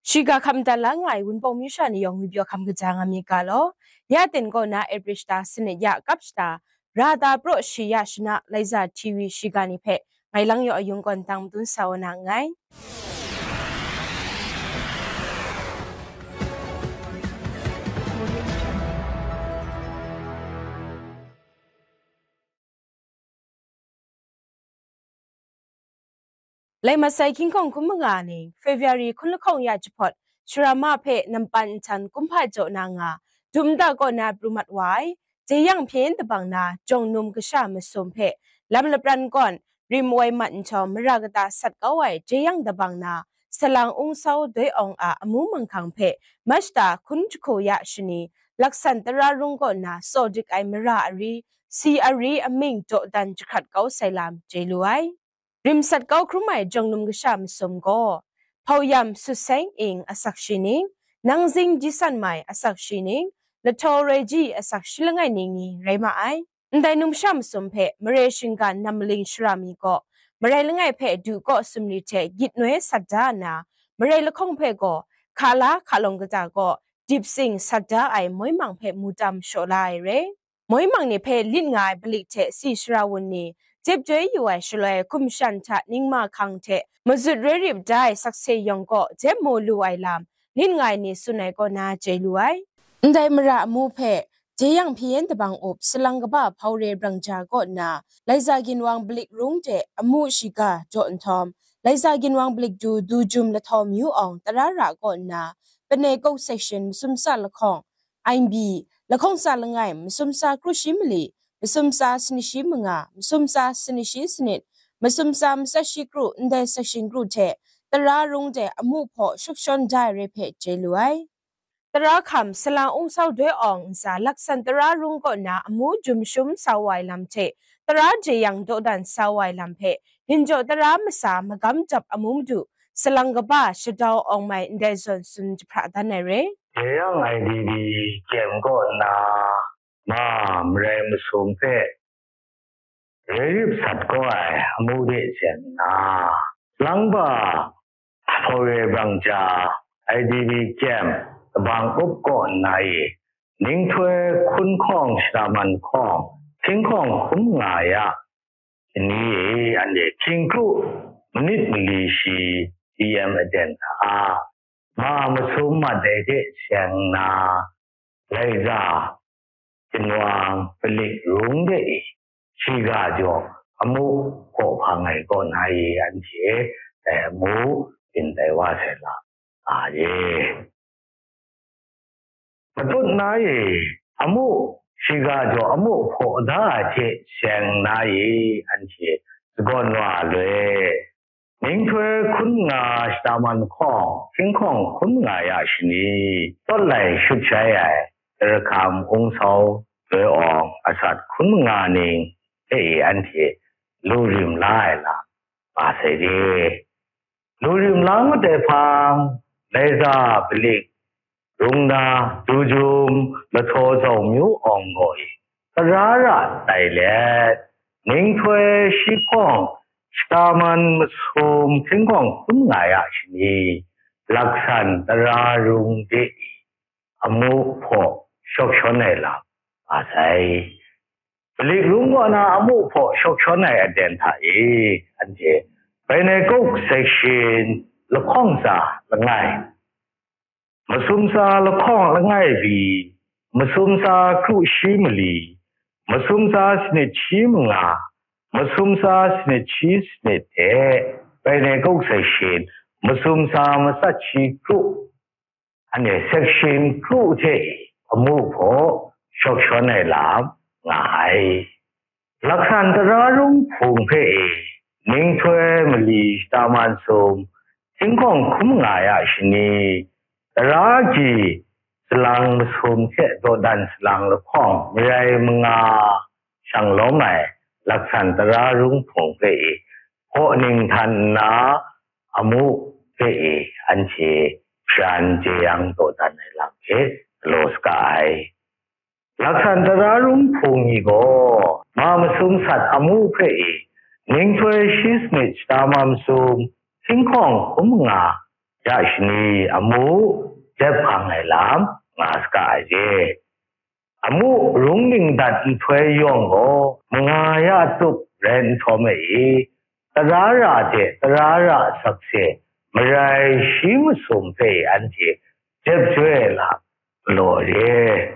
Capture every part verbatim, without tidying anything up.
Shiga hkam dan la nga ai Wunpawng myu sha ni yawng ngwi pyaw hkam kaja nga myit ga law, ya ten kaw na April shata sanit ya kap shata, ra ta praw shi ya shana, Laiza T V shiga ni hpe ngai lang yaw ayung kawn tang madun sa wa na nngai. Lai masai hkying hkawng hkum manga ning, February hkun lahkawng ya jahpawt, Sharama hpe nampan nhtan kumhpa jaw na nga, dum nta kaw na pru mat wa ai, jeyang hpyen dabang na, jawng num kasha masum hpe, lam lapran kawn, rim woi mat nhtawm, mara kata sat kau ai, jeyang dabang na, salang ungsau doi awng a amu manghkang hpe, Mashta hkun jahku ya shani, laksan tara rung kaw na, saw dik ai mara ari, si ari aming dawdan jahkrat kau sai lam, chye lu ai. Rim sat kau hkrum ai jawng num kasha masum gaw, hpauyam sut seng ing asak shi ning, nangzing ji san mai asak shi ning, lahtaw roi ji asak shi langai ning ni rai ma ai. Ndai num sha masum hpe mare shinggan nam maling shara mi gaw, marai langai hpe du kaw sumri hte gyit noi sat da nna, marai lahkawng hpe gaw, hka la hka lawng kata gaw, dip sing sat da ai moi mang hpe mu tam shaw la ai re. Moi mang ni hpe lit nga ai balik hte si sara wun ni, jep joi yu ai shaloi hkum shan hta ningma hkang hte mazut roi rip da ai sakse yawng kaw jep mu lu ai lam, lit nga ai ni tsun ai kaw na chye lu ai. Ndai mara amu hpe, jeyang hpyen dabang up salang kaba hpau re brang ja kaw nna, Laiza ginwang balik rung de amu shiga jaw nhtawm, Laiza ginwang balik du du jum lahtaw myu awng tara ra kaw nna, Panei Kok section masum sa lahkawng, Ainbi, lahkawng sa langai, masum sa kru shi mali, masum sa sani shi manga, masum sa sani shi sanit, masum sa matsat shi kru, ndai section kru hte, tara rung de amu hpaw shawk shawn da ai re hpe chye lu ai. Tara hkam, salang ungsau doi awng ntsa, laksan tara rung kaw na amu jum shum sa wa ai lam hte, tara jeyang dawdan sa wa ai lam hpe, Hinjaw tara masa magam jap amu madu, salang kaba shadau awng mai ndai zawn tsun jahpra dan ai re. Jeyang I D B kyem kaw na, ma marai masum hpe, roi rip sat kau ai amu de seng nna, lang ba hpau re brang ja I D B kyem kabang up kaw nna e, ninghtoi hkun hkawng shadaman hkawng, hkying hkawng hkum nga ya, shani e, anhte hkying kru manit mali shi T M aten hta, ma masum mat ai hte seng nna, Laiza ginwang balik rung de e, shiga jaw amu hpaw hpang ai kaw na e, anhte dai amu byin tai wa sai la a ye. Matut na e, amu shiga jaw amu hpaw da ai hte seng na e, anhte sagawn wa loi. Ninghtoi hkun nga shadaman hkawng, hkying hkawng hkum nga ya shani, tawt lai shut shai ai, tara hkam ungsau doi awng atsat hkun manga ning hte e anhte lu rim la ai lam, nga sai de. Lu rim la ngut ai hpang, Laiza balik rung na, du jum lahtaw zau myu awng gaw e, tara ra tai let, ninghtoi shi hkawng shadaman masum hkying hkawng hkum nga ya shani, laksan tara rung de e, amu hpaw shawk shawn ai lam, nga sai. Balik rung kaw na amu hpaw shawk shawn ai aten hta e, anhte Panei Kok section lahkawng tsa langai, masum tsa lahkawng langai vi, masum tsa kru shi mali, masum tsa sanit shi manga, masum tsa sanit shi sanit hte Panei Kok section masum tsa matsat shi kru, anhte section kru hte amu hpaw shawk shawn ai lam nga ai. Laksan tara rung hpung hpe e, ninghtoi mali shadaman sum, hkying hkawng hkum nga ya shani, tara agyi salang masum hte dawdan salang lahkawng marai manga shang lawm ai laksan tara rung hpung hpe e, hpaw ning htan nna amu hpe e, anhte sharan jeyang dawdan ai lam hpe galaw saga ai. Laksan tara rung hpung ni gaw, ma masum sat amu hpe e, ninghtoi shi sanit shadaman sum, hkying hkawng hkum nga, ya shani amu jep hpang ai lam nga saga ai re. Amu rung ning dat nhtoi yawng gaw, manga ya tup rai nhtawm e i, tara ra hte tara ra sakse marai shi masum hpe anhte jep joi ai lam galaw re.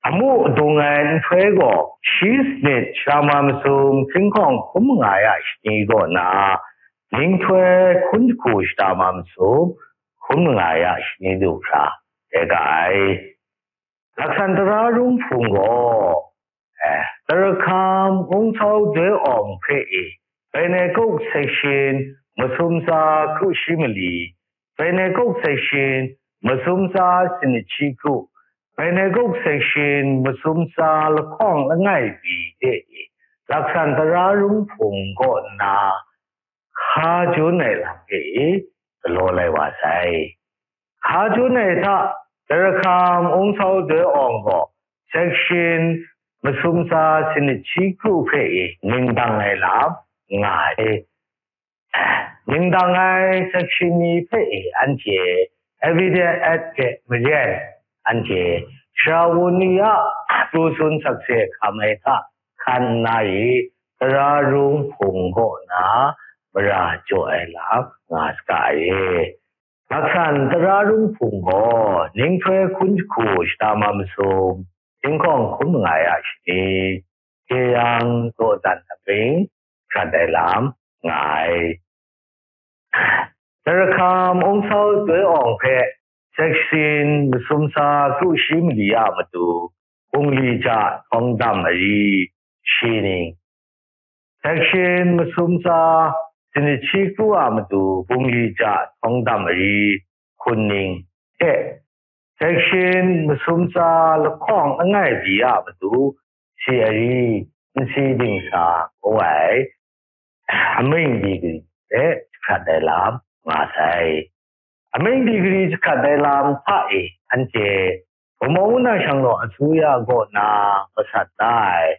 Amu dung ai nhtoi gaw, shi sanit shara ma masum hkinghkawng hkum manga ya shani kaw na, ninghtoi hkun jahku shada ma masum hkum manga ya shani du hkra rai ga ai. Laksan tara Rung Hpung gaw, eh, Tarahkam Aung Sau Doi Awng hpe i, Beinakuk section masum tsa kru shi mali, Beinakuk section masum tsa sanit shi kru, Beinakuk section masum tsa lahkawng langai pyi hte i, Laksan tara Rung Hpung kaw nna hka jun ai lam hpe i galaw lai wa sai. Hka jun ai hta, Tarahkam Aung Sau Doi Awng gaw section masum tsa sanit shi kru hpe i ning dang ai lam nga ai. Ning dang ai section ni hpe i anhte Evidence Act hte maren, anhte Shrawun ni a pru sun sakse hkam ai hta hkan nna i, Tara Rung Hpung kaw na mara jaw ai lam nga saga ai re. Laksan Tara Rung Hpung gaw ninghtoi hkun jahku shada ma masum, hkinghkawng hkum manga ya shani, hte yang dawdan abring hkrat ai lam nga ai. Tarahkam Aung Sau Doi Awng hpe section masum tsa kru shi mali a matu bungli ja htawng dam ari shi ning, section masum tsa sanit shi kru a matu bungli ja htawng dam ari hkun ning hte, section masum tsa lahkawng langai pyi a matu si ari nsi dingsa ngu ai amying digri hpe jahkrat ai lam nga sai. Amying digri jahkrat ai lam hta e anhte Bamawng na Shanglawng Asuya kaw na masat da ai,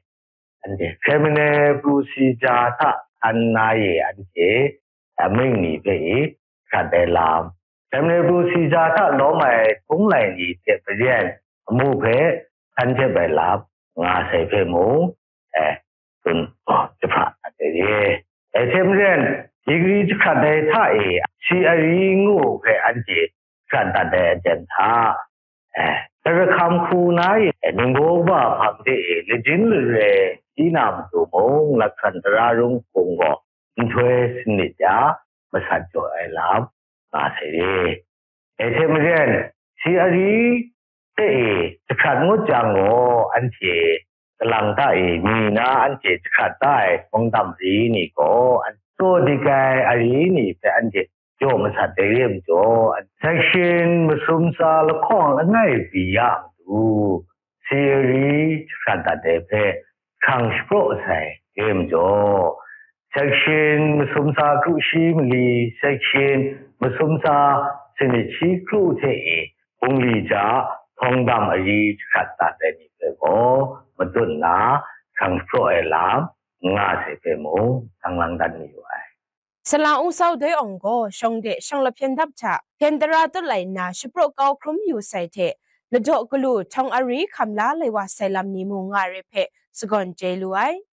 anhte criminal procedure hta hkan na e anhte amying ni hpe i jahkrat ai lam, criminal procedure hta lawm ai hpung lai ni hte maren amu hpe hkan jep ai lam nga sai hpe mung, eh, tsun, oh, jahpra dat ai re. Dai hte maren, digri jahkrat ai hta e, si ari ngu hpe anhte jahkrat dat ai aten hta, eh, Tarahkam hku na e, ningbaw kaba hpang de e, lajin lare hti na matu mung, Laksan Tara Rung Hpung gaw nhtoi sanit ya masat jaw ai lam nga sai re. Dai hte maren, si ari hte e jahkrat ngut jang gaw, anhte kalang hta e mi na anhte jahkrat da ai htawng dam ari ni gaw, an tsaw dik ai ari ni hpe anhte jaw masat ai re majaw, section masum tsa lahkawng langai pyi ya matu, si ari jahkrat dat ai hpe hkrang shapraw sai re majaw, section masum tsa kru shi mali, section masum tsa sanit shi kru hte e bungli ja htawng dam ari jahkrat dat ai ni hpe gaw matut nna hkrang shapraw ai lam nga sai hpe mung, dang lang dat mayu ai. Salang Aung Sau Doi Awng gaw shawng de shanglawp hpyen dap hta hpyen tara tut lai nna shapraw kau hkrum yu sai hte, ladaw galu htawng ari hkam la lai wa sai lam ni mung nga re hpe sagawn chye lu ai.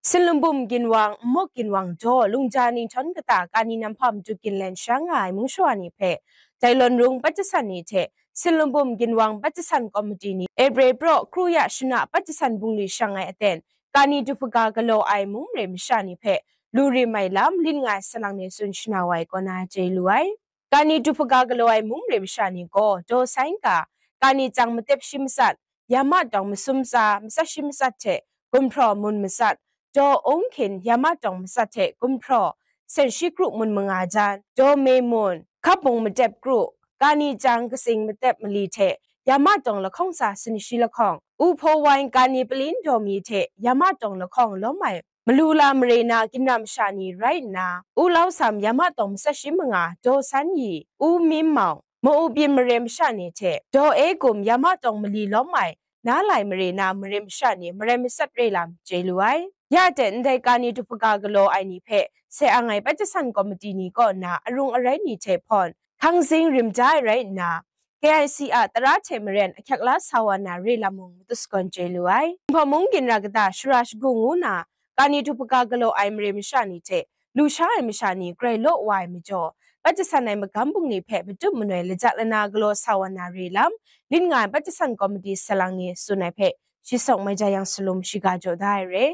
Sinlumbum ginwang, Nmawk ginwang daw lungja ni nhtawm kata kani namhpa matu ginlen sha nga ai mung shawa ni hpe, dai lawn rung pat jasan ni hte Sinlumbum ginwang pat jasan komiti ni Ebre praw kru ya shana pat jasan bungli shang ai aten, kani du hpaga galaw ai mung re masha ni hpe lu rim ai lam lin nga ai salang ni tsun shana wa ai kaw na chye lu ai. Kani du hpaga galaw ai mung re masha ni gaw, daw sai n ga, kani chyang matep shi matsat, yama tawng masum tsa matsat shi matsat hte gumhpraw mun matsat, daw ung hkin yama tawng matsat hte gumhpraw sen shi kru mun manga jan, daw me mun, hkap bung matep kru, kani chyang katsing matep mali hte yama tawng lahkawng tsa sanit shi lahkawng, u hpaw wai kani palin daw mi hte yama tawng lahkawng lawm ai, malu la mare na ginra masha ni rai nna, u lau sam yama tawng matsat shi manga, daw san yi, u mim mau, ma-u byin mare masha ni hte, daw e gum yama tawng mali lawm ai, na lai mare na mare masha ni marai matsat re lam chye lu ai. Ya de ndai kani duhpaga galaw ai ni hpe sai ang ai Pajasan Komiti ni kaw na arung arai ni hte hpawn hkangzing rim da ai rai nna, K I C a tara hte maren ahkyak la sa wa na re lam mung matu sagawn chye lu ai. Ningpawt mung ginra kata shara shagu ngu na kani duhpaga galaw ai mare masha ni hte lu sha ai masha ni grai law wa ai majaw, Pajasan ai magam bungli hpe matup manoi laja lana galaw sa wa na re lam, lit nga ai Pajasan Komiti salang ni tsun ai hpe, shi sawng mai ja yang salum shiga jaw da ai re.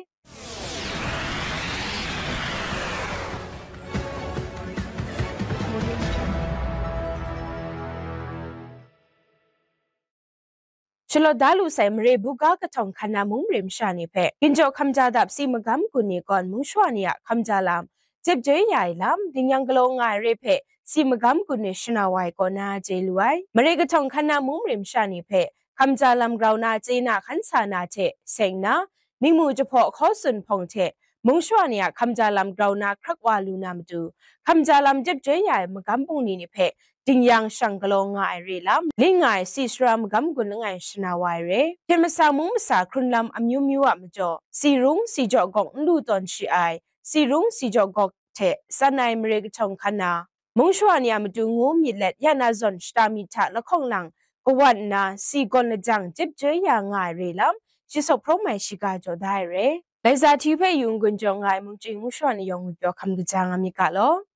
Shalawt da lu sai mare buga kahtawng hkan na mung mare masha ni hpe, ginjaw hkamja dap si magam gun ni kawn mung shawa ni a hkamja lam, jep joi ya ai lam, ding yang galaw nga ai re hpe, si magam gun ni shana wa ai kaw na chye lu ai. Mare kahtawng hkan na mung mare masha ni hpe, hkamja lam grau na chye na hkan sa na hte seng nna, ningmu jahpaw hkaw tsun hpawng hte, mung shawa ni a hkamja lam grau na hkrak wa lu na matu, hkamja lam jep joi ya ai magam bungli ni hpe, ding yang shang galaw nga ai re lam, lit nga ai si sara magam gun langai shana wa ai re. Hpyen masang mung masa hkrun lam amyu myu a majaw, si rung si jaw gawk n lu tawn shi ai, si rung si jaw gawk hte tsan ai mare kahtawng hkan na, mung shawa ni a matu ngu myit let ya na zawn shata myit hta lahkawng lang kawan nna si gawn lajang jep joi ya nga ai re lam, shi sawk hprawng mai shiga jaw da ai re. Laiza hti hpe yu n-gun jaw nga ai mungchying mung shawa ni yawng ngwi pyaw hkam kaja nga myit ga law.